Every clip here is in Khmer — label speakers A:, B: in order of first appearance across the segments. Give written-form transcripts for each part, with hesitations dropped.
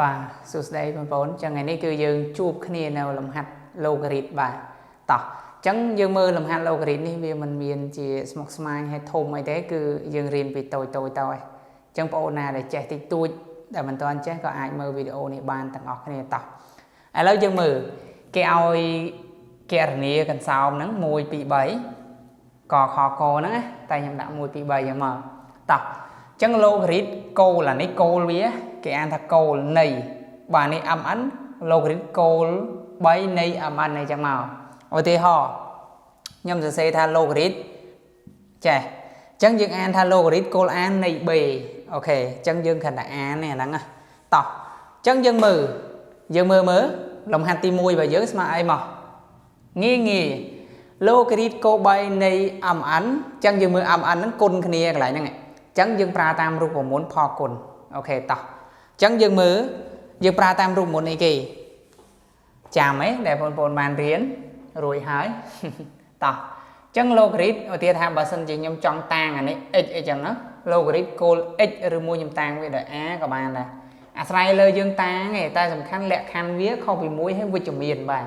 A: បាទសួស្តីបងប្អូនចឹងថ្ងៃនេះគឺយើងជួបគ្នានៅលំហាត់ logarit បាទតោះចឹងយើងមើលលំហាត់ logarit នេះវាមិនមានជាស្មុគស្មាញហើយធំអីទេគឺយើងរៀនពីតូចតូចទៅឯងចឹងបងប្អូនណាដែលចេះតិចតួចដែលមិនទាន់ចេះក៏អាចមើលវីដេអូនេះបានទាំងអស់គ្នាតោះឥឡូវយើងមើលគេឲ្យកណនាកន្សោមហ្នឹង1 2 3កខកហ្នឹងណាតែខ្ញុំដាក់1 2 3យ៉ាងមកតោះចឹង logarit គោលអានេះគោលវាគេអានថាគោលនៃបាទនេះ mn logarit គោល3នៃ mn អីចឹងមកឧទាហរណ៍ខ្ញុំសរសេរថា logarit ចេះអញ្ចឹងយើងអានថា logarit គោល a នៃ b OK អញ្ចឹងយើងគ្រាន់តែអាននេះអាហ្នឹងណាតោះអញ្ចឹងយើងមើលយើងមើលមើលលំហាត់ទី1របស់យើងស្មើអីមកងាយងាយ logarit គោល3នៃ mn អញ្ចឹងយើងមើល mn ហ្នឹងគុណគ្នាកន្លែងហ្នឹងអញ្ចឹងយើងប្រើតាមរូបមន្តផលគុណ OK តោះអញ្ចឹងយើងមើលយើងប្រើតាមរូបមន្តអីគេចាំហ៎ដែលបងប្អូនបានរៀនរួចហើយតោះអញ្ចឹង logarit ឧទាហរណ៍ថាបើសិនជាខ្ញុំចង់តាំងអានេះ x អីចឹងណា logarit គោល x ឬមួយខ្ញុំតាំងវាដោយ a ក៏បានដែរអាស្រ័យលើយើងតាំងឯងតែសំខាន់លក្ខខណ្ឌវាខុសពី1ហើយវិជ្ជមានបាទ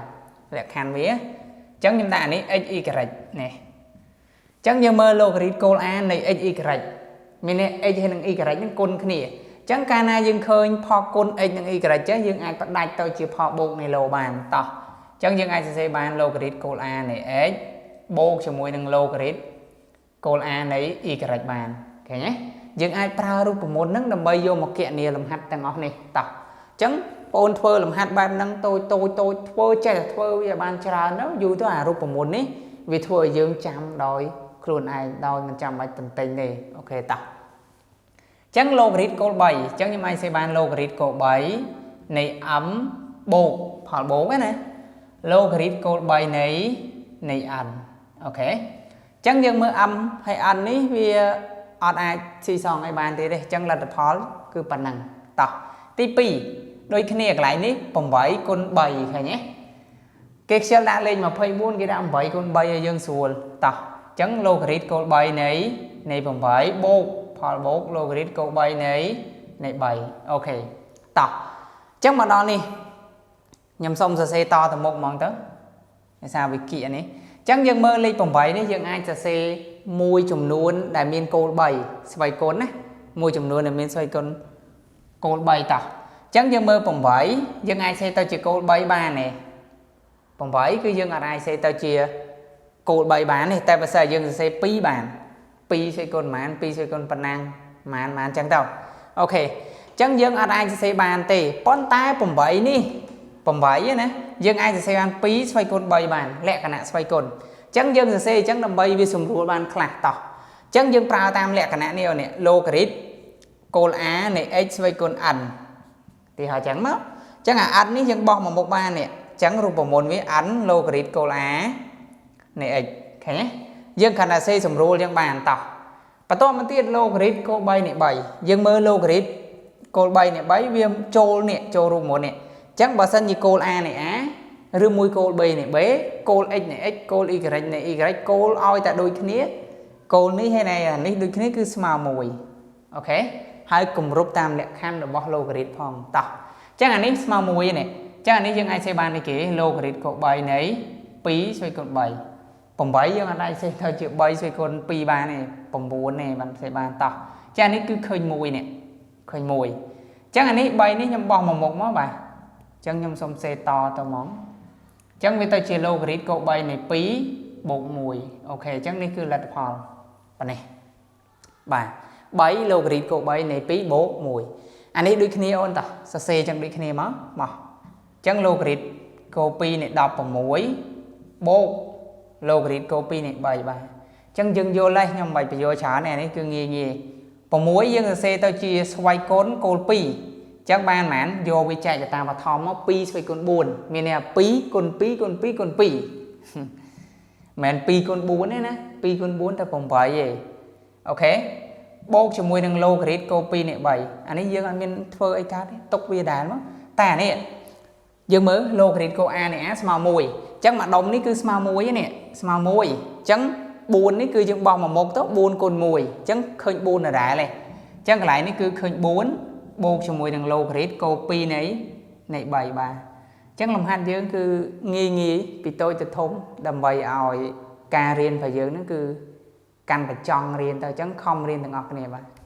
A: លក្ខខណ្ឌវាអញ្ចឹងខ្ញុំដាក់អានេះ x y នេះអញ្ចឹងយើងមើល logarit គោល a នៃ x y មានន័យ x ហើយនិង y ហ្នឹងគុណគ្នាអញ្ចឹងកាលណាយើងឃើញផលគុណ x និង y ចេះយើងអាចផ្ដាច់ទៅជាផលបូកនៃឡូបានតោះអញ្ចឹងយើងអាចសរសេរបាន logarit គោល a នៃ x បូកជាមួយនឹង logarit គោល a នៃ y បានឃើញទេយើងអាចប្រើរូបមន្តហ្នឹងដើម្បីយកមកគណនាលំហាត់ទាំងអស់នេះតោះអញ្ចឹងបងធ្វើលំហាត់បែបហ្នឹងតូចតូចតូចធ្វើចេះតែធ្វើវាបានច្រើនទៅយូរទៅអារូបមន្តនេះវាធ្វើឲ្យយើងចាំដោយខ្លួនឯងដោយមិនចាំបាច់ទន្ទិញទេ OK តោះចឹង logarit គោល3អញ្ចឹងខ្ញុំអាចសេបាន logarit គោល3នៃ m បូកផលបូកណា logarit គោល3នៃ n OK អញ្ចឹងយើងមើល m ហើយ n នេះវាអត់អាចស៊ីសងអីបានទេទេអញ្ចឹងលទ្ធផលគឺប៉ុណ្ណឹងតោះទី2ដូចគ្នាកន្លែងនេះ8គុណ3ឃើញទេគេខ្ជិលដាក់លេខ24គេដាក់8គុណ3ឲ្យយើងស្រួលតោះអញ្ចឹង logarit គោល3នៃ8បូកផលបូក logarit គោល3នៃ3 OK តោះអញ្ចឹងមកដល់នេះខ្ញុំសុំសរសេរតទៅមុខហ្មងទៅដោយសារវិគិនេះអញ្ចឹងយើងមើលលេខ8នេះយើងអាចសរសេរមួយចំនួនដែលមានគោល3ស្វ័យគុណណាមួយចំនួនដែលមានស្វ័យគុណគោល3តោះអញ្ចឹងយើងមើល8យើងអាចសេទៅជាគោល3បានទេ8គឺយើងអាចសេទៅជាគោល3បានទេតែបើសិនយើងសរសេរ2បាន2ស្វ័យគុណប៉ុន្មាន2ស្វ័យគុណប៉ុណ្ណាប៉ុន្មានប៉ុន្មានអញ្ចឹងទៅ OK អញ្ចឹងយើងអត់អាចសរសេរបានទេប៉ុន្តែ8នេះ8ណាយើងអាចសរសេរបាន2ស្វ័យគុណ3បានលក្ខណៈស្វ័យគុណអញ្ចឹងយើងសរសេរអញ្ចឹងដើម្បីវាសម្រួលបានខ្លះតោះអញ្ចឹងយើងប្រើតាមលក្ខណៈនេះនេះ logarit គោល a នៃ x ស្វ័យគុណ n ទីហោអញ្ចឹងមកអញ្ចឹងអា n នេះយើងបោះមកមុខបាននេះអញ្ចឹងរូបមន្តវា n logarit គោល a នៃ x ឃើញទេយើងគ្រាន់តែសេសម្រួលយើងបានតោះបន្តមកទៀត logarit គោល3នៃ3យើងមើល logarit គោល3នៃ3វាចូលនេះចូលរូបមន្តនេះអញ្ចឹងបើសិនជាគោល a នៃ a ឬមួយគោល b នៃ b គោល x នៃ x គោល y នៃ y គោលឲ្យតែដូចគ្នាគោលនេះហើយនេះដូចគ្នាគឺស្មើ1 OK ហើយគម្រប់តាមលក្ខខណ្ឌរបស់ logarit ផងតោះអញ្ចឹងអានេះស្មើ1នេះអញ្ចឹងអានេះយើងអាចសេបាននេះគេ logarit គោល3នៃ2ស្វ័យគុណ3 8យើងអាចសេទៅជា3ស្វ័យគុណ2បានទេ9ទេបានសេបានតោះចាអានេះគឺឃើញ1នេះឃើញ1អញ្ចឹងអានេះ3នេះខ្ញុំបោះមកមុខមកបាទអញ្ចឹងខ្ញុំសុំសេតទៅហ្មងអញ្ចឹងវាទៅជា logarit គោល3នៃ2បូក1 OK អញ្ចឹងនេះគឺលទ្ធផលប៉ុណ្ណេះបាទ3 logarit គោល3នៃ2បូក1អានេះដូចគ្នាអូនតោះសរសេរអញ្ចឹងដូចគ្នាមកមកអញ្ចឹង logarit គោល2នៃ16បូក logarit គោល2នៃ3បាទអញ្ចឹងយើងយល់ហើយខ្ញុំមិនបាច់បញ្យល់ច្រើនទេនេះគឺងាយងាយ6យើងសរសេរទៅជាស្វ័យគុណគោល2អញ្ចឹងបានប៉ុន្មានយកវាចែកតាមបឋមមក2ស្វ័យគុណ4មានន័យថា2គុណ2គុណ2គុណ2មិនមែន2គុណ4ទេណា2គុណ4តែ8ទេ OK បូកជាមួយនឹង logarit គោល2នៃ3អានេះយើងអត់មានធ្វើអីកើតទេទុកវាដែរមកតែអានេះយើងមើល logarit គោល a នៃ a ស្មើ1អញ្ចឹងមួយដុំនេះគឺស្មើ1នេះស្មើ1អញ្ចឹង4នេះគឺយើងបោះមកមុខទៅ4គុណ1អញ្ចឹងឃើញ4ដដែលទេអញ្ចឹងកន្លែងនេះគឺឃើញ4 បូកជាមួយនឹង logarit គោ2នៃនៃ3បាទអញ្ចឹងលំហាត់យើងគឺងាយងាយពីតូចទៅធំដើម្បីឲ្យការរៀនរបស់យើងហ្នឹងគឺកាន់តែចង់រៀនទៅអញ្ចឹងខំរៀនទាំងអស់គ្នាបាទ។